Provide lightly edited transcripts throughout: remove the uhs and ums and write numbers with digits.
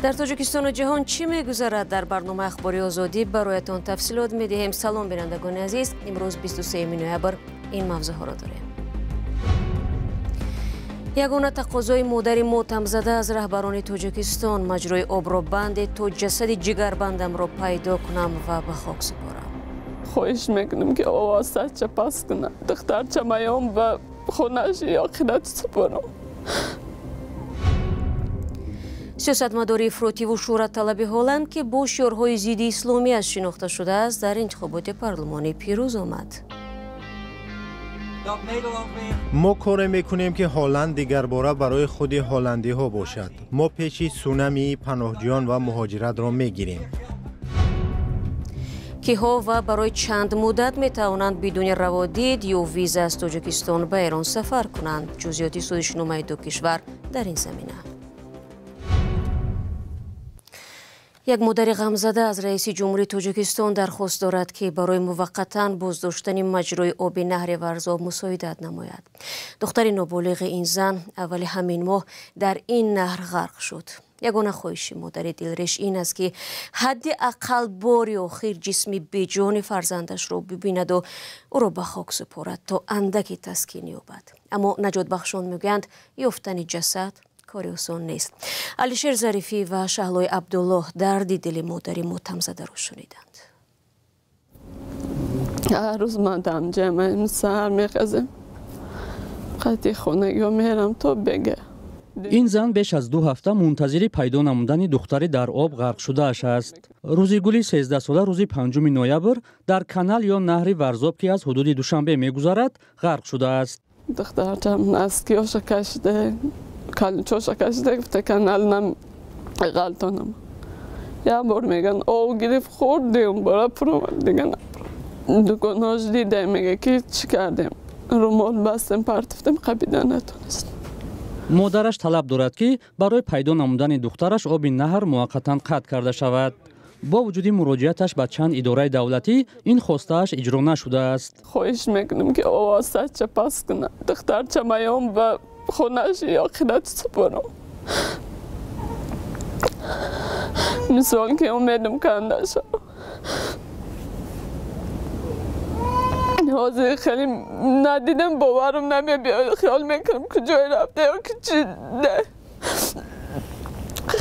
Дар Тоҷикистону ҷаҳон чӣ мегузарад? Дар барномаи Ахбори Озодӣ бароятон тафсилот медиҳем. Салом, бинандагони азиз. Имрӯз 23 ноябр ин мавзӯъҳоро дорем. Ягона тақозои модари мотамзада аз раҳбарони Тоҷикистон: маҷрои обро банде то ҷасади ҷигарбандамро пайдо кунам ва ба хок супорам. Хоҳиш мекунам, ки овозача пас кунам, духтарчамаём ба хонааши оқират супорам. Сиёсатмадори ифротиву шӯҳратталаби Ҳолланд, ки бо шиорҳои зидди исломиаш шинохта шудааст, дар интихоботи парлумонӣ пирӯз омад. Мо коре мекунем, ки Ҳолланд дигарбора барои худи ҳолландиҳо бошад. Мо пеши сунамии паноҳҷӯён ва муҳоҷиратро мегирем. Киҳо ва барои чанд муддат метавонанд бидуни раводид ё виза аз Тоҷикистон ба Эрон сафар кунанд? Ҷузъиёти созишномаи ду кишвар дар ин замина. Як модари ғамзада аз раиси ҷумҳурии Тоҷикистон дархост дорад, ки барои муваққатан боздоштани маҷрои оби наҳри Варзоб мусоидат намояд. Духтари ноболиғи ин зан аввали ҳамин моҳ дар ин наҳр ғарқ шуд. Ягона хоҳиши модари дилреш ин аст, ки ҳадди ақал бори охир ҷисми беҷони фарзандашро бибинаду ӯро ба хок супорад, то андаки таскин ёбад. Аммо наҷотбахшон мегӯянд, ёфтани ҷасад кори осон нест. Алишер Зарифӣ ва Шаҳлои Абдуллоҳ дарди дили модари мотамзадаро шуниданд. Ҳар рӯз ман дамҷамаем, саҳар мехезем, қати хонагиҳо мерам то бега. Ин зан беш аз 2 ҳафта мунтазири пайдо намудани духтари дар об ғарқ шудааш аст. Рӯзигули 13сола рӯзи 5 ноябр дар канал ё наҳри Варзоб, ки аз ҳудуди Душанбе мегузарад, ғарқ шудааст. Духтарчам наскиёша кашида, калчоша кашида, гуфта канал нам ғалтонам. Як бор меган об гирифт, хӯрдем, бора пуромад, дига напуром. Дуконҳош дидем, мега ки чӣ кардем, румол бастем, партофтем, қабида натонистем. Модараш талаб дорад, ки барои пайдо намудани духтараш оби наҳр муваққатан қатъ карда шавад. Бо вуҷуди муроҷиаташ ба чанд идораи давлатӣ, ин хостааш иҷро нашудааст. Хоҳиш мекунам, ки овозача пас кунам, духтарчамаём ба хонааши оқират супорам. Мисол ки умедам канда шавам. Ҳозир хеле надидам, боварам намебиёд. Хиёл мекунам куҷое рафта ё ки чи не.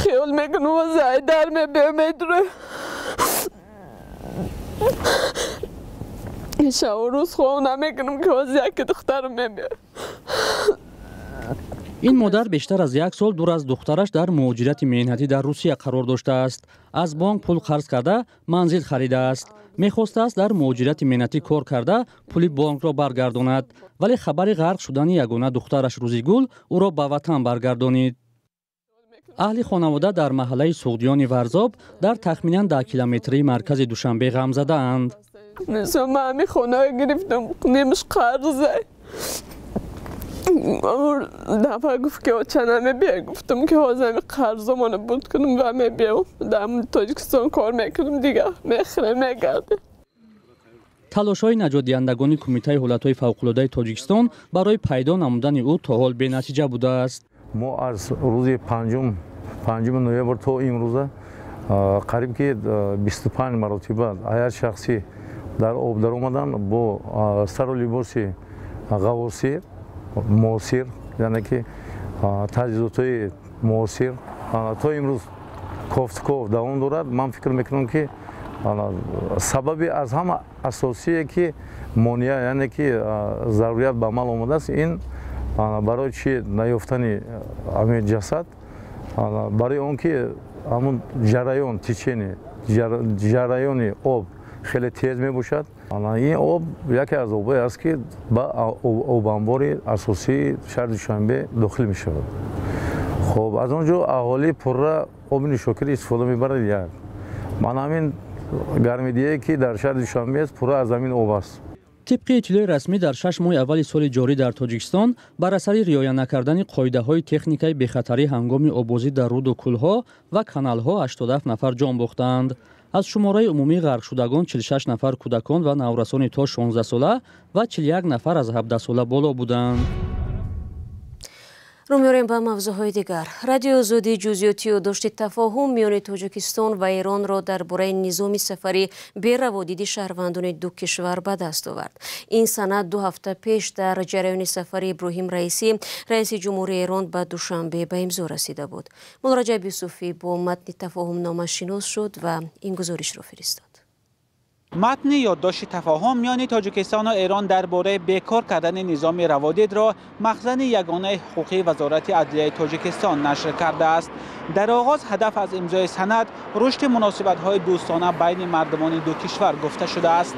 Хиёл мекунам ҳозир айдар мебиё, медура. Шабу рӯз хоб намекунам, ки ҳозир яке духтарам мебиёд. Ин модар бештар аз як сол дур аз духтараш дар муҳоҷирати меҳнатӣ дар Русия қарор доштааст. Аз бонк пул қарз карда, манзил харидааст. Мехостааст дар муҳоҷирати меҳнатӣ кор карда, пули бонкро баргардонад, вале хабари ғарқ шудани ягона духтараш Рӯзигул ӯро ба ватан баргардонид. Аҳли хонавода дар маҳаллаи Суғдиёни Варзоб дар тахминан 10 километрии маркази Душанбе ғамзадаанд. Ман ҳамин хонаро гирифтам, нимаш қарзе. Дафъа гуфт, ки оча намебиёй. Гуфтам, ки ҳозир ҳамин қарзомонро буд кунам ва мебиём. Дар Тоҷикистон кор мекунам, дига мехӯрем, мегардем. Талошҳои наҷотдиҳандагони Кумитаи ҳолатҳои фавқулодаи Тоҷикистон барои пайдо намудани ӯ то ҳол бенатиҷа будааст. Мо аз рӯзи 5 ноябр то имрӯза қариб ки 25 маротиба ҳайати шахсӣ дар об даромаданд бо сару либоси ғаввосӣ муосир, яъне ки таҷҳизотҳои муосир. То имрӯз кофтуков давом дорад. Ман фикр мекунам, ки сабаби аз ҳама асосие, ки монеа, яъне ки зарурият ба амал омадааст, ин барои чи наёфтани ҳамин ҷасад, барои он ки ҳамун ҷараён, течение, ҷараёни об хеле тез мебошад. Ин об яке аз обҳое аст, ки ба обанбори асосии шаҳри Душанбе дохил мешавад. Хоб, аз он ҷо аҳолӣ пурра оби нӯшокиро истифода мебарад. Як ман ҳамин гармидиҳае, ки дар шаҳри Душанбе аст, пурра аз ҳамин об аст. Тибқи иттилои расмӣ, дар 6 моҳи аввали соли ҷорӣ дар Тоҷикистон бар асари риоя накардани қоидаҳои техникаи бехатарӣ ҳангоми оббозӣ дар руду кӯлҳо ва каналҳо 87 нафар ҷон бохтаанд. Аз шумораи умумии ғарқшудагон 46 нафар кӯдакон ва наврасони то 16 сола ва 41 нафар аз 17 сола боло буданд. Рӯ меорем ба мавзӯъҳои дигар. Радиои Озодӣ ҷузъиёти ёддошти тафоҳум миёни Тоҷикистон ва Эронро дар бораи низоми сафари бераводиди шаҳрвандони ду кишвар ба даст овард. Ин санад 2 ҳафта пеш дар ҷараёни сафари Иброҳим Раисӣ, раиси ҷумҳурии Эрон, ба Душанбе ба имзо расида буд. Муллораҷаб Юсуфӣ бо матни тафоҳумнома шинос шуд ва ин гузоришро фиристод. Матни ёддошти тафоҳум миёни Тоҷикистон ва Эрон дар бораи бекор кардани низоми раводидро махзани ягонаи ҳуқуқии Вазорати адлияи Тоҷикистон нашр кардааст. Дар оғоз ҳадаф аз имзои санад рушди муносибатҳои дӯстона байни мардумони ду кишвар гуфта шудааст.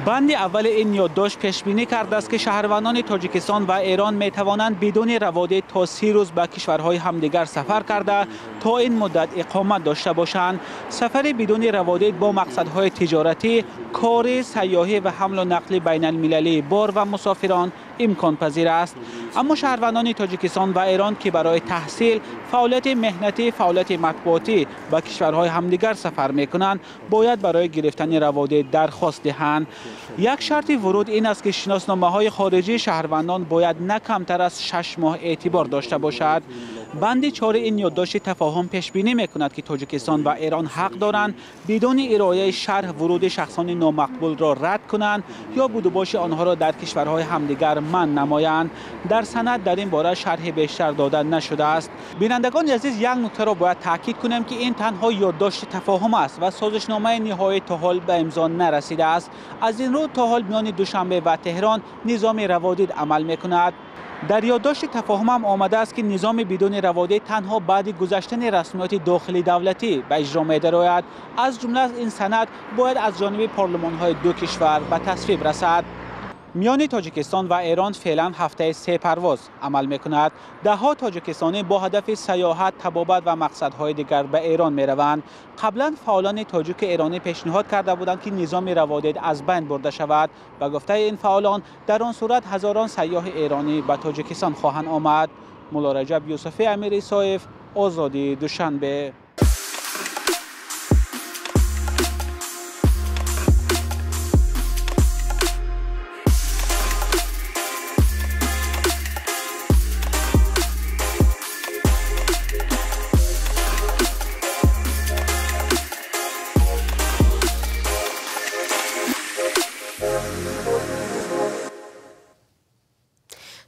Банди аввали ин ёддошт пешбинӣ кардааст, ки шаҳрвандони Тоҷикистон ва Эрон метавонанд бидуни раводид то 30 рӯз ба кишварҳои ҳамдигар сафар карда то ин муддат иқомат дошта бошанд. Сафари бидуни раводид бо мақсадҳои тиҷоратӣ, корӣ, сайёҳӣ ва ҳамлу нақли байналмилалии бор ва мусофирон имконпазир аст. Аммо шаҳрвандони Тоҷикистон ва Эрон, ки барои таҳсил, фаъолияти меҳнатӣ, фаъолияти матбуотӣ ба кишварҳои ҳамдигар сафар мекунанд, бояд барои гирифтани раводид дархост диҳанд. Як шарти вуруд ин аст, ки шиносномаҳои хориҷии шаҳрвандон бояд на камтар аз 6 моҳ эътибор дошта бошад. Банди 4 ин ёддошти тафоҳум пешбинӣ мекунад, ки Тоҷикистон ва Эрон ҳақ доранд бидуни ирояи шарҳ вуруди шахсони номақбулро рад кунанд ё будубоши онҳоро дар кишварҳои ҳамдигар манъ намоянд. Дар санад дар ин бора шарҳи бештар дода нашудааст. Бинандагони азиз, як нуктаро бояд таъкид кунем, ки ин танҳо ёддошти тафоҳум аст ва созишномаи ниҳоӣ то ҳол ба имзо нарасидааст. Аз ин рӯ то ҳол миёни Душанбе ва Теҳрон низоми раводид амал мекунад. Дар ёддошти тафоҳум ҳам омадааст, ки низоми бидуни раводид танҳо баъди гузаштани расмиёти дохили давлатӣ ба иҷро медарояд. Аз ҷумла ин санад бояд аз ҷониби парлумонҳои ду кишвар ба тасвиб расад. Миёни Тоҷикистон ва Эрон феълан ҳафтаи 3 парвоз амал мекунад. Даҳҳо тоҷикистонӣ бо ҳадафи сайёҳат, табобат ва мақсадҳои дигар ба Эрон мераванд. Қаблан фаъолони тоҷики эронӣ пешниҳод карда буданд, ки низоми раводид аз байн бурда шавад. Ба гуфтаи ин фаъолон, дар он сурат ҳазорон сайёҳи эронӣ ба Тоҷикистон хоҳанд омад. Муллораҷаб Юсуфӣ, Амир Исоев, Озодӣ, Душанбе.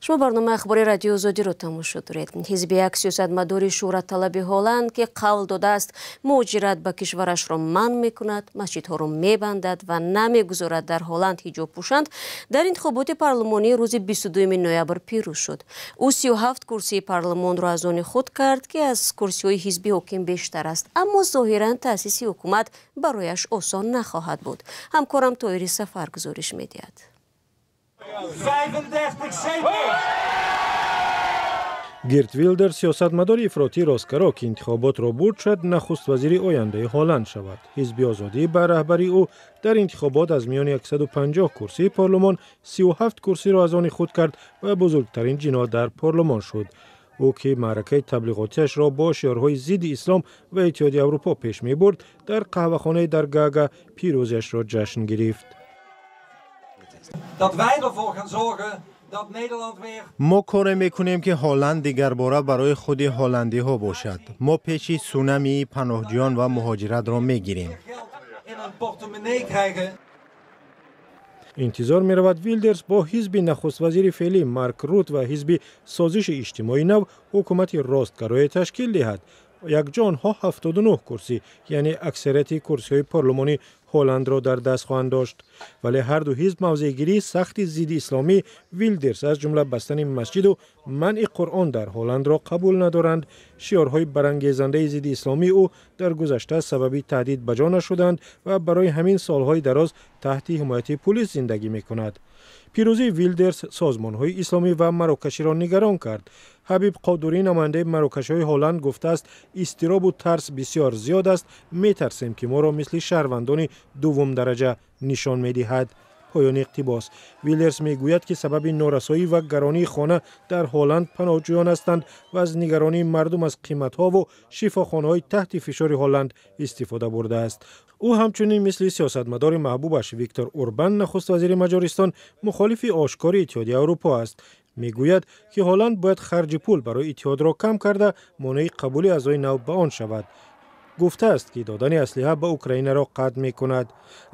Шумо барномаи ахбори Радиои Озодиро тамошо доред. Ҳизби як сиёсатмадори шӯҳратталаби Ҳолланд, ки қавл додааст муҳоҷират ба кишварашро манъ мекунад, масҷидҳоро мебандад ва намегузорад дар Ҳолланд ҳиҷоб пӯшанд, дар интихоботи парлумонии рӯзи 22 ноябр пирӯз шуд. Ӯ 37 курсии парлумонро аз они худ кард, ки аз курсиҳои ҳизби ҳоким бештар аст, аммо зоҳиран таъсиси ҳукумат барояш осон нахоҳад буд. Ҳамкорам Тоҳири Сафар гузориш медиҳад. Гирт Вилдерс, сиёсатмадори ифротии ростгаро, ки интихоботро бурд, шояд нахуст вазири ояндаи Ҳолланд шавад. Ҳизби Озодӣ ба раҳбарии ӯ дар интихобот аз миёни 150 курсии парлумон 37 курсиро аз они худ кард ва бузургтарин ҷиноҳ дар парлумон шуд. Ӯ, ки маъракаи таблиғотиашро бо шиорҳои зидди ислом ва Иттиҳоди Аврупо пеш мебурд, дар қаҳвахонаи дар Гаага пирӯзиашро ҷашн гирифт. Мо коре мекунем, ки Ҳолланд дигарбора барои худи ҳолландиҳо бошад. Мо пеши сунамии паноҳҷӯён ва муҳоҷиратро мегирем. Интизор меравад, Вилдерс бо ҳизби нахуствазири феълӣ Марк Рут ва ҳизби созиши иҷтимоии нав ҳукумати ростгароя ташкил диҳад. Якҷо онҳо 79 курсӣ, яъне аксарияти курсиҳои парлумони Ҳолландро дар даст хоҳанд дошт. Вале ҳар ду ҳизб мавзеъгирии сахти зидди исломии Вилдерс, аз ҷумла бастани масҷиду манъи Қуръон дар Ҳолландро қабул надоранд. Шиорҳои барангезандаи зидди исломии ӯ дар гузашта сабаби таҳдид ба ҷо нашуданд ва барои ҳамин солҳои дароз таҳти ҳимояти пулис зиндагӣ мекунад. Пирӯзии Вилдерс созмонҳои исломӣ ва марокаширо нигарон кард. Ҳабиб Қодурӣ, намояндаи марокашиҳои Ҳолланд, гуфтааст, изтиробу тарс бисёр зиёд аст, метарсем, ки моро мисли шаҳрвандони дуввумдараҷа нишон медиҳад. Поёни иқтибос. Вилдерс мегӯяд, ки сабаби норасоӣ ва гаронии хона дар Ҳолланд паноҳҷӯён ҳастанд ва аз нигаронии мардум аз қиматҳову шифохонаҳои таҳти фишори Ҳолланд истифода бурдааст. Ӯ ҳамчунин мисли сиёсатмадори маҳбубаш Виктор Урбан, нахуствазири Маҷористон, мухолифи ошкори Иттиҳоди Аврупо аст. Мегӯяд, ки Ҳолланд бояд харҷи пул барои иттиҳодро кам карда, монеи қабули аъзои нав ба он шавад. Гуфтааст, ки додани аслиҳа ба Украинаро қатъ мекунад.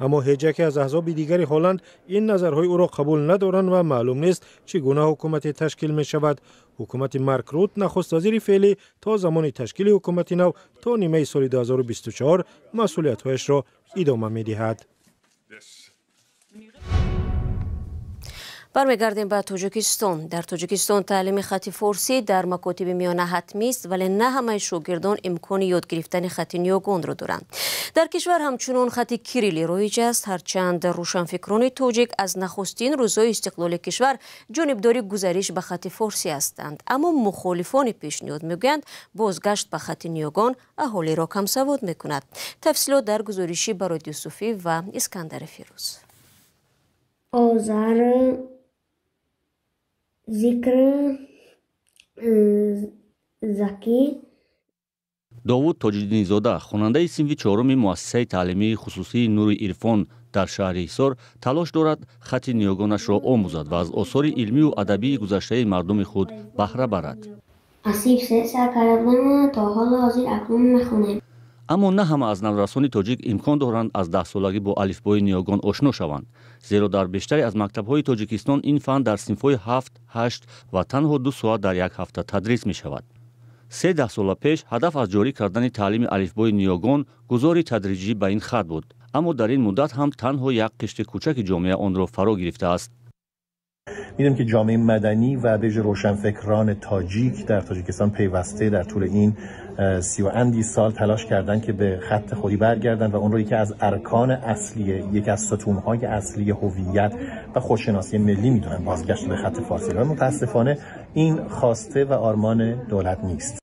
Аммо ҳеҷ яке аз аҳзоби дигари Ҳолланд ин назарҳои ӯро қабул надоранд ва маълум нест, чӣ гуна ҳукумате ташкил мешавад. Ҳукумати Марк Рут, нахуствазири феълӣ, то замони ташкили ҳукумати нав то нимаи соли 2024 масъулиятҳояшро идома медиҳад. Бармегардем ба Тоҷикистон. Дар Тоҷикистон таълими хати форсӣ дар макотиби миёна ҳатмист, вале на ҳамаи шогирдон имкони ёд гирифтани хати ниёгонро доранд. Дар кишвар ҳамчунон хати кирилӣ роиҷ аст, ҳарчанд рӯшанфикрони тоҷик аз нахустин рӯзҳои истиқлоли кишвар ҷонибдори гузариш ба хати форсӣ ҳастанд. Аммо мухолифони пешниҳод мегӯянд, бозгашт ба хати ниёгон аҳолиро камсавод мекунад. Тафсилот дар гузориши Барод Юсуфӣ ва Искандари Фирӯз. Озар зикр Заки. Довуд Тоҷиддинзода, хонандаи синфи чоруми муассисаи таълимии хусусии Нури Ирфон дар шаҳри Ҳисор, талош дорад хати ниёгонашро омӯзад ва аз осори илмию адабии гузаштаи мардуми худ баҳра барад. Аз синф се сар карда будем, то ҳоло ҳозир акнун мехонем. Аммо на ҳама аз наврасони тоҷик имкон доранд аз даҳсолагӣ бо алифбои ниёгон ошно шаванд, зеро дар бештаре аз мактабҳои Тоҷикистон ин фан дар синфҳои 7, 8 ва танҳо 2 соат дар як ҳафта тадрис мешавад. 3 даҳсола пеш ҳадаф аз ҷорӣ кардани таълими алифбои ниёгон гузори тадриҷӣ ба ин хат буд, аммо дар ин муддат ҳам танҳо як қишри кӯчаки ҷомеа онро фаро гирифтааст. می‌دونیم که جامعه مدنی و به ویژه روشنفکران تاجیک در تاجیکستان پیوسته در طول این 30 و اندی سال تلاش کردن که به خط خودی برگردن و اون رو یکی از ارکان اصلی، یکی از ستون‌های اصلی هویت و خودشناسی ملی می‌دونن، بازگشت به خط فارسی. و متاسفانه این خواسته و آرمان دولت نیست.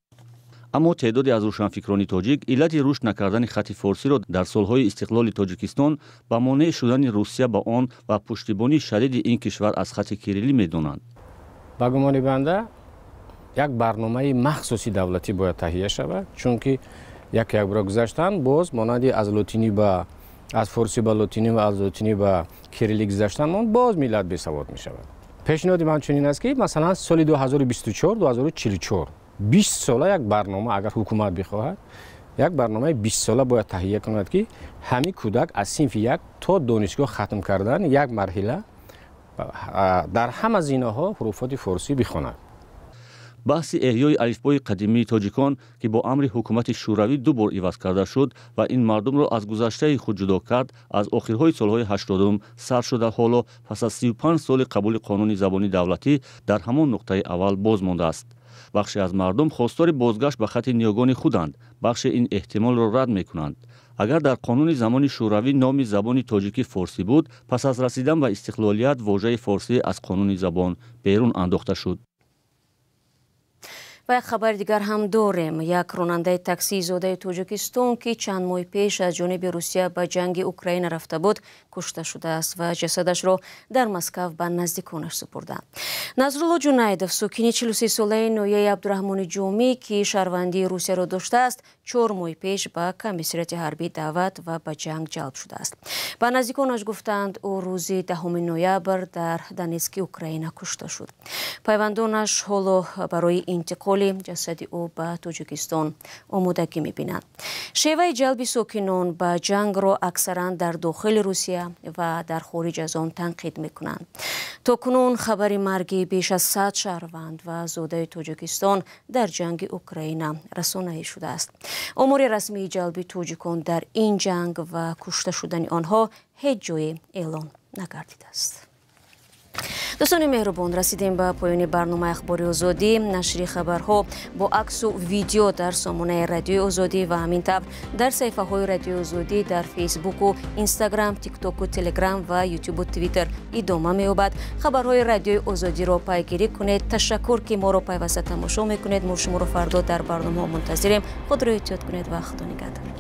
Аммо теъдоде аз рӯшанфикрони тоҷик иллати рушд накардани хати форсиро дар солҳои истиқлоли Тоҷикистон ба монеъ шудани Русия ба он ва пуштибонии шадиди ин кишвар аз хати кирилӣ медонанд. Ба гумони банда як барномаи махсуси давлатӣ бояд таҳия шавад, чунки як якбора гузаштан боз монанди аз лотинӣ ба аз форсӣ ба лотинӣ ва аз лотинӣ ба кирилӣ гузаштан мон боз миллат бесавод мешавад. Пешниҳоди ман чунин аст, ки масалан соли 2024 2044 20 сола як барнома, агар ҳукумат бихоҳад, як барномаи 20 сола бояд таҳия кунад, ки ҳамин кӯдак аз синфи 1 то донишгоҳ хатм кардан як марҳила дар ҳама зинаҳо ҳуруфоти форсӣ бихонад. Баҳси эҳёи алифбои қадимии тоҷикон, ки бо амри ҳукумати шӯравӣ 2 бор иваз карда шуд ва ин мардумро аз гузаштаи худ ҷудо кард, аз охирҳои солҳои 80 сар шуда, ҳоло пас аз 35 соли қабули қонуни забони давлатӣ дар ҳамон нуқтаи аввал боз мондааст. Бахше аз мардум хостори бозгашт ба хати ниёгони худанд, бахше ин эҳтимолро рад мекунанд. Агар дар қонуни замони шӯравӣ номи забони тоҷикӣ форсӣ буд, пас аз расидан ба истиқлолият вожаи форсӣ аз қонуни забон берун андохта шуд. Ва як хабари дигар ҳам дорем. Як ронандаи таксии зодаи Тоҷикистон, ки чанд моҳ пеш аз ҷониби Русия ба ҷанги Украина рафта буд, кушта шудааст ва ҷасадашро дар Москав ба наздиконаш супурданд. Назрулло Ҷунаидов, сокини 43-солаи ноҳияи Абдураҳмони Ҷомӣ, ки шаҳрвандии Русияро доштааст, 4 моҳ пеш ба комиссариати ҳарбӣ даъват ва ба ҷанг ҷалб шудааст. Ба наздиконаш гуфтанд, ӯ рӯзи 10 ноябр дар Донецки Украина кушта шуд. Пайвандонаш ҳоло барои интиқол ҷасади ӯ ба Тоҷикистон омодагӣ мебинанд. Шеваи ҷалби сокинон ба ҷангро аксаран дар дохили Русия ва дар хориҷ аз он танқид мекунанд. То кунун хабари марги беш аз 100 шаҳрванд ва зодаи Тоҷикистон дар ҷанги Украина расонаӣ шудааст. Омори расмии ҷалби тоҷикон дар ин ҷанг ва кушта шудани онҳо ҳеҷ ҷое эълон нагардидааст. Дӯстони меҳрубон, расидем ба поёни барномаи Ахбори Озодӣ. Нашри хабарҳо бо аксу видео дар сомонаи Радиои Озодӣ ва ҳамин тавр дар саҳифаҳои Радиои Озодӣ дар Фейсбуку, Инстаграм, Тиктоку, Телеграм ва Ютубу Твиттер идома меёбад. Хабарҳои Радиои Озодиро пайгирӣ кунед. Ташаккур, ки моро пайваста тамошо мекунед. Мо шуморо фардо дар барномаҳо мунтазирем. Худро эҳтиёт кунед ва Худо нигаҳдор.